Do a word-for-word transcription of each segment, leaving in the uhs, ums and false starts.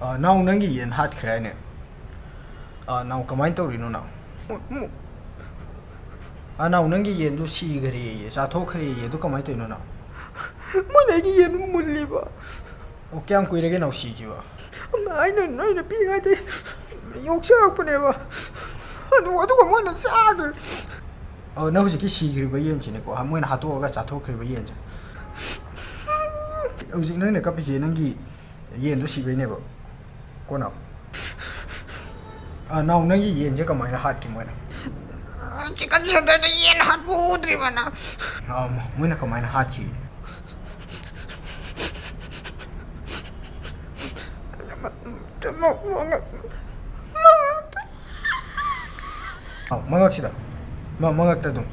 ꯑ, ꯅꯥꯎ, ꯅꯪꯒꯤ ꯌꯦꯟ ꯍꯥꯠꯈ꯭ꯔꯦ ꯍꯥꯏꯅꯦ? ꯑ, ꯅꯥꯎ, ꯀꯃꯥꯏꯅ ꯇꯧꯔꯤꯅꯣ ꯅꯥꯎ? ꯑ, ꯅꯥꯎ, ꯅꯪꯒꯤ ꯌꯦꯟꯗꯨ ꯁꯤꯈ꯭ꯔꯦꯌꯦ, ꯆꯥꯊꯣꯛꯈ꯭ꯔꯦꯌꯦ, ꯑꯗꯨ ꯀꯃꯥꯏꯅ ꯇꯧꯔꯤꯅꯣ ꯅꯥꯎ? ꯃꯣꯏꯅ ꯑꯩꯒꯤ ꯌꯦꯟꯗꯨ ꯃꯨꯜꯂꯤꯕ꯫ ꯑꯣ, ꯀꯌꯥꯝ ꯀꯨꯏꯔꯒꯦ ꯅꯥꯎ ꯁꯤꯈꯤꯕ? ꯑꯩꯅ, ꯑꯩꯅ ꯄꯤꯛꯏꯉꯩꯗꯩ ꯌꯣꯛꯆꯔꯛꯄꯅꯦꯕ꯫ ꯑꯗꯨ, ꯑꯗꯨꯒ ꯃꯣꯏꯅ ꯆꯥꯈ꯭ꯔꯦ꯫ ꯑꯣ, ꯅꯪ ꯍꯧꯖꯤꯛꯀꯤ ꯁꯤꯈ꯭ꯔꯤꯕ ꯌꯦꯟꯁꯤꯅꯦꯀꯣ, ꯃꯣꯏꯅ ꯍꯥꯠꯇꯣꯛꯑꯒ ꯆꯥꯊꯣꯛꯈ꯭ꯔꯤꯕ ꯌꯦꯟꯁꯦ꯫ ꯍꯧꯖꯤꯛ ꯅꯪꯅ ꯀꯞꯄꯤꯁꯦ ꯅꯪꯒꯤ ꯌꯦꯟꯗꯣ ꯁꯤꯕꯩꯅꯦꯕ꯫ ꯀꯣ ꯅꯥꯎ? ꯑ, ꯅꯥꯎ, ꯅꯪꯒꯤ ꯌꯦꯟꯁꯦ ꯀꯃꯥꯏꯅ ꯍꯥꯠꯈꯤ ꯃꯣꯏꯅ? ꯆꯤꯀꯟ ꯁꯦꯟꯇꯔꯗ ꯌꯦꯟ ꯍꯥꯠꯄ ꯎꯗ꯭ꯔꯤꯕ ꯅꯪ? ꯑ, ꯃꯣꯏꯅ ꯀꯃꯥꯏꯅ ꯍꯥꯠꯈꯤ? ꯑ, ꯃꯉꯛꯁꯤꯗ꯫ ꯃ-, ꯃꯉꯛꯇ ꯑꯗꯨꯝ꯫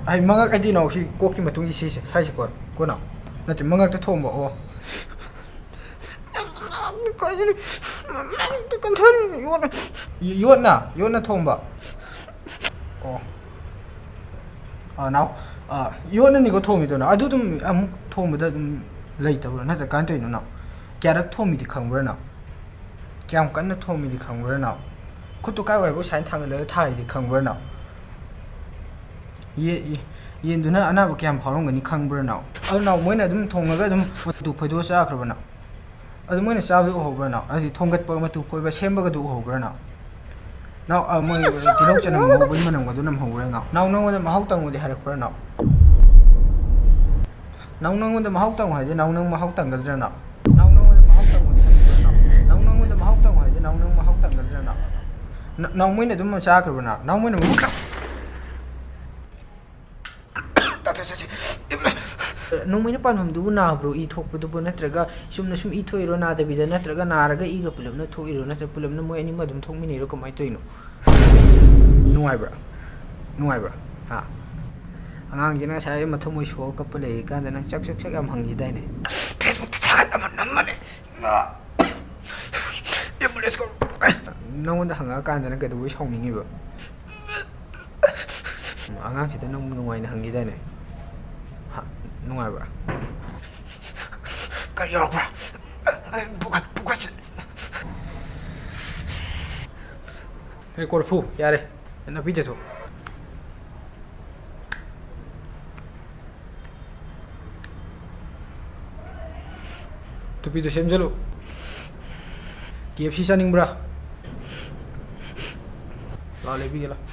ꯑꯩ ꯃꯉꯛ ꯍꯥꯏꯗꯤ ꯅꯥꯎ ꯁꯤ ꯀꯣꯛꯀꯤ ꯃꯇꯨꯡꯒꯤ ꯁꯤꯁꯦ, ꯁ꯭ꯋꯥꯏꯁꯦ ꯀꯣ, ꯀꯣ ꯅꯥꯎ? ꯅꯠꯇꯦ, ꯃꯉꯛꯇ ꯊꯣꯝꯕ, ꯑꯣ꯫ ꯀꯩꯅꯣ? ꯃꯃꯥꯡꯗ ꯀꯟꯊꯔꯤꯅꯦ, ꯌꯣꯠꯅ꯫ ꯌꯣꯠꯅ? ꯌꯣꯠꯅ ꯊꯣꯝꯕ? ꯑꯣ꯫ ꯑꯥ, ꯅꯥꯎ, ꯑꯥ, ꯌꯣꯠꯅꯅꯤꯀꯣ ꯊꯣꯝꯃꯤꯗꯣ, ꯅꯥꯎ? ꯑꯗꯨ ꯑꯗꯨꯝ ꯑꯃꯨꯛ ꯊꯣꯝꯕꯗ ꯑꯗꯨꯝ ꯂꯩꯇꯕ꯭ꯔꯣ? ꯅꯠꯇ꯭ꯔ ꯀꯃꯥꯏꯅ ꯇꯧꯔꯤꯅꯣ, ꯅꯥꯎ? ꯀꯌꯥꯔꯛ ꯊꯣꯝꯃꯤꯗꯤ ꯈꯪꯕ꯭ꯔꯥ, ꯅꯥꯎ? ꯀꯌꯥꯝ ꯀꯟꯅ ꯊꯣꯝꯃꯤꯗꯤ ꯈꯪꯕ꯭ꯔꯥ, ꯅꯥꯎ? ꯈꯨꯠꯇꯣ ꯀꯥꯏ ꯋꯥꯏꯐꯥꯎ ꯁꯨꯃꯥꯏꯅ ꯊꯥꯡꯒꯠꯂꯒ ꯊꯥꯔꯤꯗꯤ ꯈꯪꯕ꯭ꯔꯥ, ꯅꯥꯎ? ꯌꯦ-, ꯌꯦ-, ꯌꯦꯟꯗꯨꯅ ꯑꯅꯥꯕ ꯀꯌꯥꯝ ꯐꯥꯎꯔꯝꯒꯅꯤ ꯈꯪꯕ꯭ꯔꯥ, ꯅꯥꯎ? ꯑꯗꯨ, ꯅꯥꯎ, ꯃꯣꯏꯅ ꯑꯗꯨꯝ ꯊꯣꯡꯉꯒ ꯑꯗꯨꯝ ꯃꯇꯨ ꯐꯣꯏꯗꯣꯛꯑ ꯆꯥꯈ꯭ꯔꯕ, ꯅꯥꯎ? ꯑꯗꯨ ꯃꯣꯏꯅ ꯆꯥꯕꯗꯨ ꯎꯍꯧꯕ꯭ꯔꯥ, ꯅꯥꯎ? ꯍꯥꯏꯗꯤ ꯊꯣꯡꯒꯠꯄ, ꯃꯇꯨ ꯐꯣꯏꯕ, ꯁꯦꯝꯕꯒꯗꯨ ꯎꯍꯧꯕ꯭ꯔꯥ, ꯅꯥꯎ? ꯅꯥꯎ, ꯑ, ꯃꯣꯏ ꯇꯤꯜꯍꯧ ꯆꯅꯝ ꯉꯧꯕꯒꯤ ꯃꯅꯝꯒꯗꯨ ꯅꯝꯍꯧꯕ꯭ꯔꯥ, ꯅꯥꯎ? ꯅꯥꯎ, ꯅꯪꯉꯣꯟꯗ ꯃꯍꯥꯎ ꯇꯪꯉꯨꯗꯤ ꯍꯥꯏꯔꯛꯄ꯭ꯔꯥ, ꯅꯥꯎ? ꯅꯥꯎ, ꯅꯪꯉꯣꯟꯗ ꯃꯍꯥꯎ ꯇꯪꯉꯨ ꯍꯥꯏꯗꯤ ꯅꯥꯎ ꯅꯪ ꯃꯍꯥꯎ ꯇꯪꯒꯗ꯭ꯔꯥ, ꯅꯥꯎ? ꯅꯥꯎ, ꯅꯪꯉꯣꯟꯗ ꯃꯍꯥꯎ ꯇꯪꯉꯨꯗꯤ ꯍꯥꯏꯔꯛꯄ꯭ꯔꯥ, ꯅꯥꯎ? ꯅꯥꯎ, ꯅꯪꯉꯣꯟꯗ ꯃꯍꯥꯎ ꯇꯪꯉꯨ ꯍꯥꯏꯗꯤ ꯅꯥꯎ ꯅꯪ ꯃꯍꯥꯎ ꯇꯪꯒꯗ꯭ꯔꯥ, ꯅꯥꯎ? ꯅ-, ꯅꯥꯎ, ꯃꯣꯏꯅ ꯑꯗꯨꯝ ꯆꯥꯈ꯭ꯔꯕ꯭ꯔꯥ, ꯅꯥꯎ? ꯅꯥꯎ, ꯃꯣꯏꯅ ꯑꯃꯨꯛ ꯆꯥ-, ꯅꯣꯡꯃꯩꯅ ꯄꯥꯟꯐꯝꯗꯨꯕꯨ ꯅꯥꯕ꯭ꯔꯣ, ꯏ ꯊꯣꯛꯄꯗꯨꯕꯨ? ꯅꯠꯇ꯭ꯔꯒ ꯆꯨꯝꯅ ꯁꯨꯝ ꯏ ꯊꯣꯛꯏꯔꯣ ꯅꯥꯗꯕꯤꯗ? ꯅꯠꯇ꯭ꯔꯒ ꯅꯥꯔꯒ ꯏꯒ ꯄꯨꯂꯞꯅ ꯊꯣꯛꯏꯔꯣ? ꯅꯠꯇ꯭ꯔꯒ ꯄꯨꯂꯞꯅ ꯃꯣꯏ ꯑꯅꯤꯃꯛ ꯑꯗꯨꯝ ꯊꯣꯛꯃꯤꯟꯅꯩꯔꯣ? ꯀꯃꯥꯏꯅ ꯇꯧꯔꯤꯅꯣ? ꯅꯨꯡꯉꯥꯏꯕ꯭ꯔꯥ? ꯅꯨꯡꯉꯥꯏꯕ꯭ꯔꯥ? ꯍꯥ? ꯑꯉꯥꯡꯁꯤꯅ ꯉꯁꯥꯏ ꯃꯊꯃꯣꯏ ꯁꯣꯛꯑ ꯀꯞꯄ ꯂꯩꯔꯤ ꯀꯥꯟꯗ ꯅꯪ ꯆꯛ ꯆꯛ ꯆꯛ ꯌꯥꯝ ꯍꯪꯈꯤꯗꯥꯏꯅꯦ? Facebook ꯊꯥꯒꯠꯅꯕ ꯅꯝꯕꯅꯦ꯫ ꯑꯦꯝꯕꯨꯂꯦꯟꯁ ꯀꯧꯔꯣ꯫ ꯅꯪꯉꯣꯟꯗ ꯍꯪꯉꯛꯑꯀꯥꯟꯗ ꯅꯪ ꯀꯩꯗꯧꯕꯩ ꯁꯥꯎꯅꯤꯡꯉꯤꯕ? ꯑꯉꯥꯡꯁꯤꯗ ꯅꯪ ꯅꯨꯡꯉꯥꯏꯅ ꯍꯪꯈꯤꯗꯥꯏꯅꯦ? ꯍꯥ? ꯅꯨꯡꯉꯥꯏꯕ꯭ꯔꯥ? ꯀꯔꯤ ꯌꯥꯎꯔꯛꯄ꯭ꯔꯥ? ꯄꯨꯈꯠ-, ꯄꯨꯈꯠꯁꯤ꯫ ꯀꯣꯔꯐꯨ ꯌꯥꯔꯦ꯫ ꯅꯥꯄꯤ ꯇꯩꯊꯣꯛ꯫ ꯇꯨꯄꯤꯗꯨ ꯁꯦꯝꯖꯜꯂꯨ꯫ ꯀꯦ ꯑꯦꯐ ꯁꯤ ꯆꯥꯅꯤꯡꯕ꯭ꯔꯥ? ꯂꯥꯛꯑꯣ, ꯂꯩꯕꯤꯒꯦ, ꯂꯥꯛꯑꯣ꯫